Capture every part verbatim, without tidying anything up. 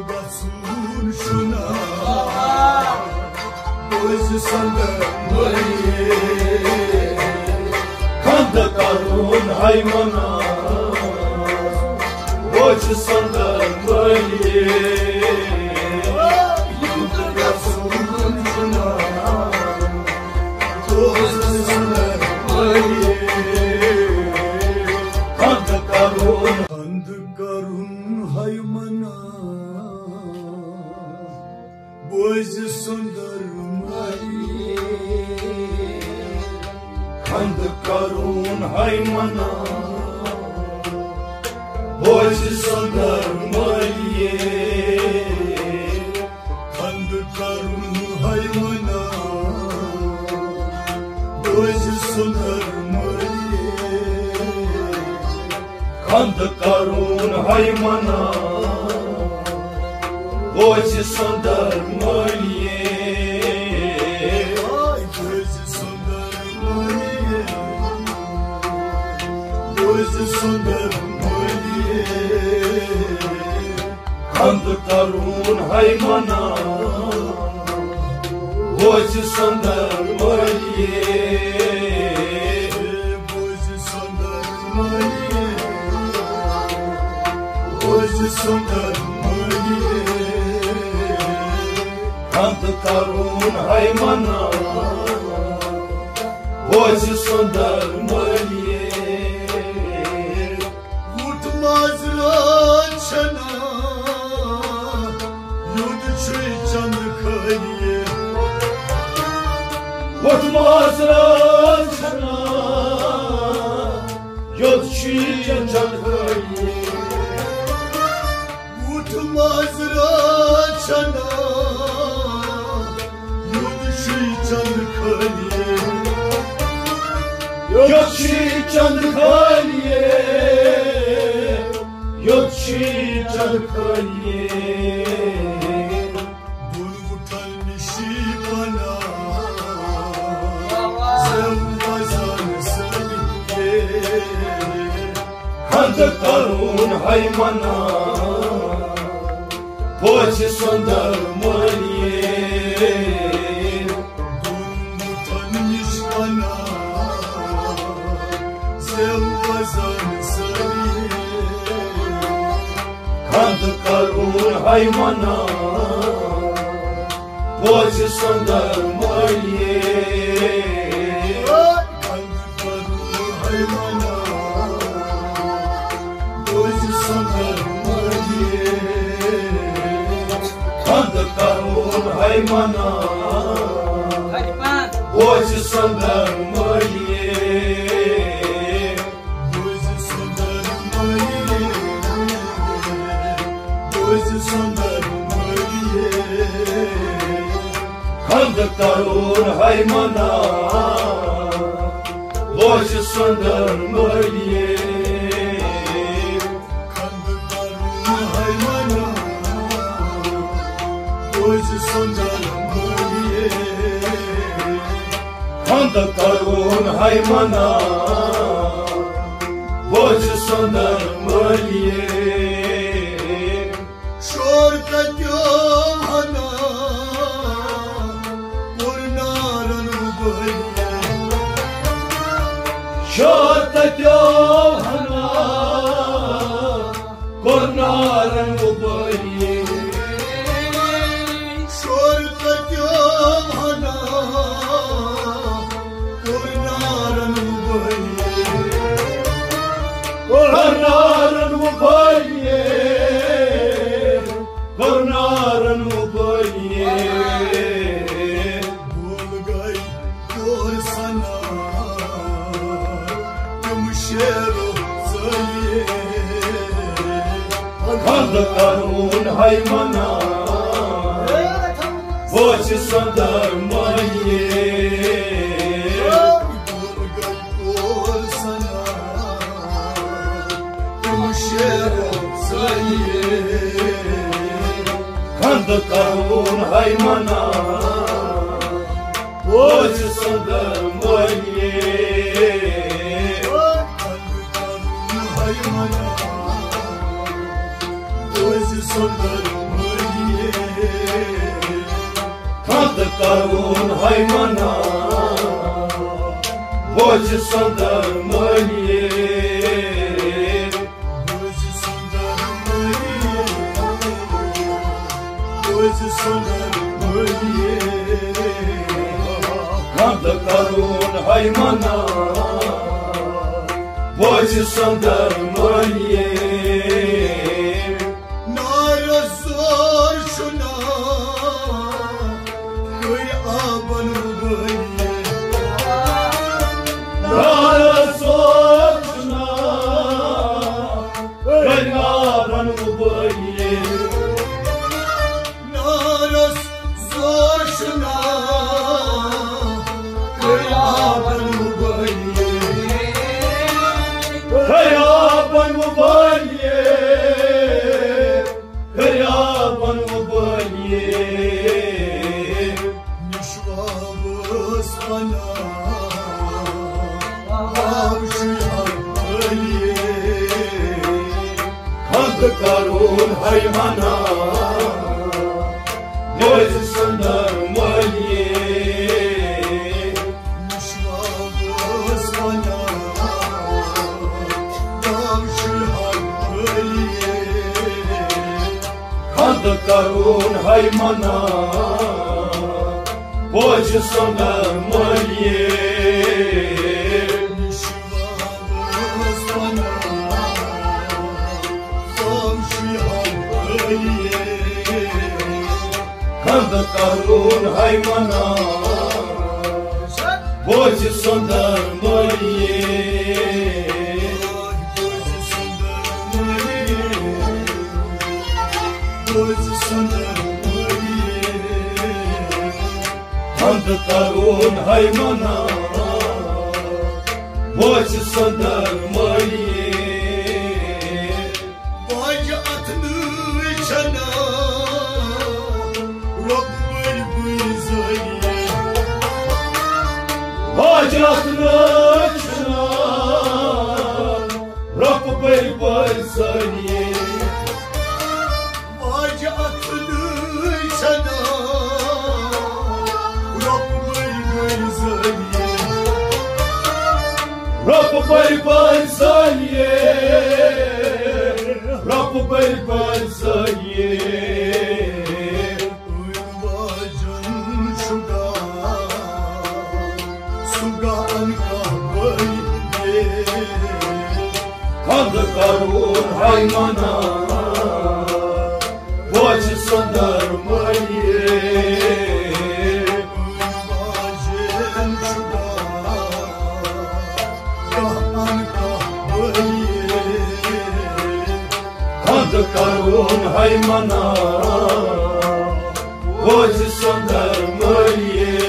گژھُن چھُنہٕ بوزِ سندر مٔلی۔ خندٕ کرُن ہے منع بوزِ سندر مٔلی۔ خندٕ گژھُن چھُنہٕ بوزِ سندر مٔلی۔ خندٕ کرُن، خندٕ کرُن ہے منع بوزِ سندر مٔلی۔ خندٕ کرُن ہے منع بوزِ سندر مٔلی۔ خندٕ کرُن ہے منع بوزِ سندر مٔلی۔ خندٕ کرُن ہے منع بوزِ سندر مٔلی۔ بوزِ سندر مٔلی۔ بوزِ سندر مٔلی۔ خندٕ کرُن ہے منع بوزِ سندر مٔلی۔ بوزِ سندر مٔلی۔ بوزِ سندر مٔلی۔ خندٕ کرُن ہے منع بوزِ سندر مٔلی۔ وُٹھ مازرا چھنا، یوٚت چھُے چند خٲلی۔ وُٹھ مازرا چھنا، یوٚت چھُے چند خٲلی۔ وُٹھ مازرا چھنا، یوٚت چھُے چند خٲلی۔ یوٚت چھُے چند خٲلی۔ یوٚت چھُے چند خٲلی۔ بۄن وُٹھن نِشی پناہ زٮ۪و وزن سٲری۔ خندٕ کرُن ہے منع بوزِ سندر مٔلی۔ بۄن وُٹھن نِش پناہ زٮ۪و وزن سٲری۔ خندٕ کرُن ہے منع بوزِ سندر مٔلی۔ بوزِ سندر مٔلی۔ خندٕ کرُن ہے منع بوزِ سندر مٔلی۔ بوزِ سندر مٔلی۔ بوزِ سندر مٔلی۔ خندٕ کرُن ہے منع بوزِ سندر مٔلی۔ خندٕ کرُن ہے منع بوزِ سندر مٔلی۔ خندٕ کرُن ہے منع بوزِ سندر مٔلی۔ شور تتیو ہنا کوٚر نارن وُبٲلی۔ شور تتیو ہنا کوٚر نارن وُبٲلی۔ شور تتیو ہنا کوٚر نارن وُبٲلی۔ کوٚر نارن وُبٲلی۔ کوٚر نارن وُبٲلی۔ بول گٔے کور سنا تِم شیرو ژٔلۍ۔ خندٕ کرُن ہے منع بوزِ سندر مٔلی۔ بول گٔے کور سنا تِم شیرو ژٔلۍ۔ خندٕ کرُن ہے منع بوزِ سندر مٔلی۔ خندٕ کرُن ہے منع بوزِ سندر مٔلی۔ خنٛد کرون ہے منا، بوزِ سۄندر مٲلِیے۔ بوزِ سۄندر مٲلِیے، بوزِ سۄندر مٲلِیے۔ خنٛد کرون ہے منا، بوزِ سۄندر مٲلِیے۔ نارس زور چھُنا، کٔرۍ آبن وُبٲلِیے۔ نارس زور چھُنا، کٔرۍ آبن وُبٲلِیے۔ نارس زور چھُنا، کٔرۍ آبن وُبٲلِیے۔ کٔرۍ آبن وُبٲلِیے۔ کٔرۍ آبن وُبٲلِیے۔ نِشواب ٲس پناہ، آو شِہاب ٲلِیے۔ خنٛد کرون ہے منا، بوزِ سۄندر مٲلِیے۔ نِشواب ٲس پناہ، آو شِہاب ٲلِیے۔ خنٛد کرون ہے منا، بوزِ سۄندر مٲلِیے۔ خنٛد کرون ہے منا، بوزِ سۄندر مٲلِیے۔ خنٛد کرون ہے منا، بوزِ سۄندر مٲلِیے۔ باجہِ اتھٕ نہٕ چھنا، رۄپہٕ بٔرۍ بٔرۍ زٲنِیے۔ باجہِ اتھٕ نہٕ چھنا، رۄپہٕ بٔرۍ بٔرۍ زٲنِیے۔ باجہِ اتھٕ نہٕ چھنا، رۄپہٕ بٔرۍ بٔرۍ زٲنِیے۔ رۄپہٕ بٔرۍ بٔرۍ زٲنِیے۔ رۄپہٕ بٔرۍ بٔرۍ زٲنِیے۔ واجن شُگا، سُگا ان کا بٔرۍ۔ خنٛد کرون ہے منا، بوزِ سۄندر مٲلِیے۔ خنٛد کرون ہے منا، بوزِ سۄندر مٲلِیے۔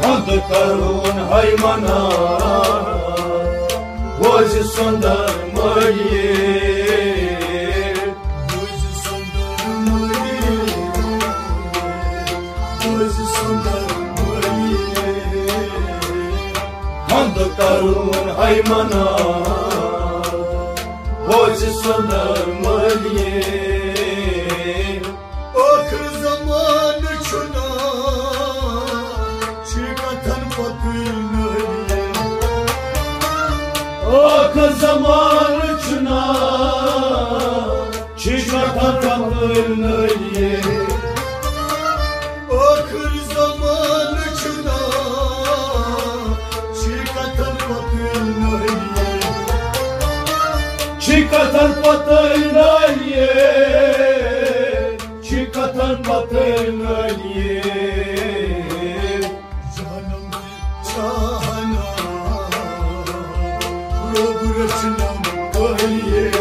خنٛد کرون ہے منا، بوزِ سۄندر مٲلِیے۔ خنٛد کرون ہے منا، بوزِ سۄندر مٲلِیے۔ ٲخٕر زمانہٕ چھُنا، چھِ کتھن پتہٕ نٲلِیے۔ ٲخٕر زمانہٕ چھُنا، چھِ کتھن پتہٕ نٲلِیے۔ ٲخٕر زمانہٕ چھُنا، چھِ کتھن پتہٕ نٲلِیے۔ چھِ کتھن پتہٕ نٲلِیے۔ چھِ کتھن پتہٕ نٲلِیے۔ جانم تہِ چھا ہنا، رۄب رچھنم کٲلِیے۔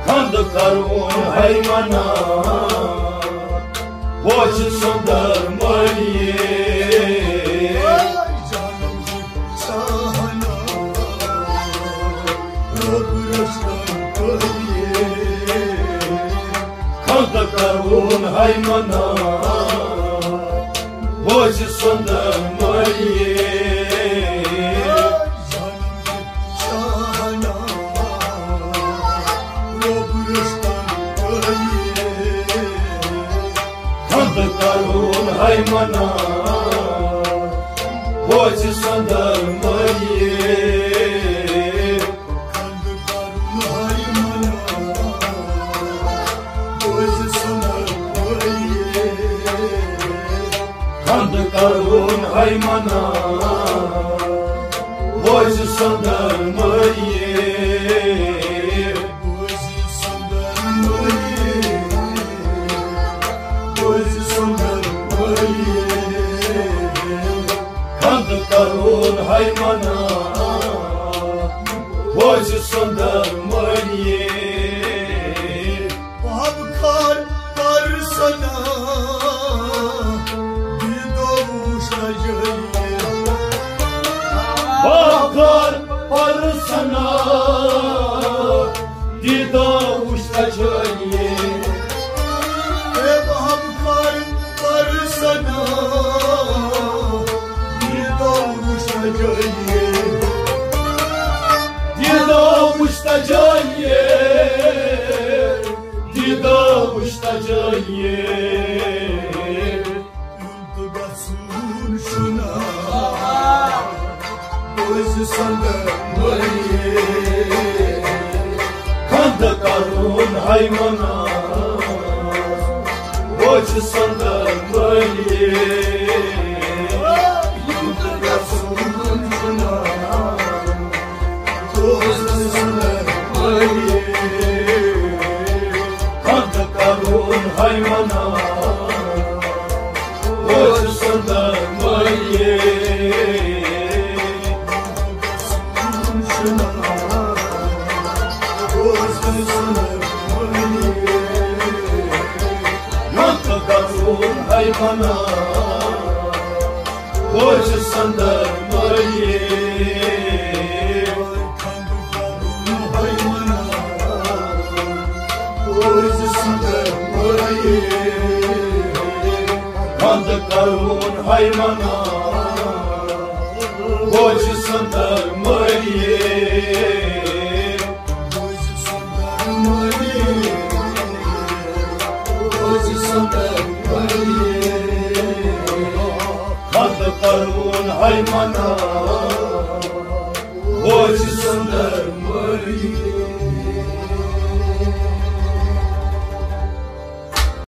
خنٛد کرون ہے منا، بوزِ سۄندر مٲلِیے۔ خنٛد کرون ہے منا، بوزِ سۄندر مٲلِیے۔ ہاے منا، بوزِ سۄندر مٔلی۔ خنٛدٕ کرُن ہاے منا، بوزِ سۄندر مٔلی۔ خنٛدٕ کرُن ہاے منا، بوزِ سۄندر مٔلی۔ باب خار پرسنا، دیدو وُچھ تجلی۔ باب خار پرسنا، دیدو وُچھ تجلی۔ اے باب خار پرسنا، دیدو وُچھ تجلی۔ دیدو وُچھ تجلی، دیدو وُچھ تجلی۔ تہٕ گژھُن چھُنہٕ پوٚز سۄندر مٔلی۔ خنٛدٕ کرُن ہاے منا، بوزِ سۄندر مٔلی۔ خنٛدٕ کرُن ہاے منا، بوزِ سۄندر مٔلی۔ خنٛدٕ کرُن ہاے منا، بوزِ سۄندر مٔلی۔ خنٛدٕ کرُن ہاے منا، بوزِ سۄندر مٔلی۔ خنٛدٕ کرُن ہاے منا، بوزِ سۄندر مٔلی۔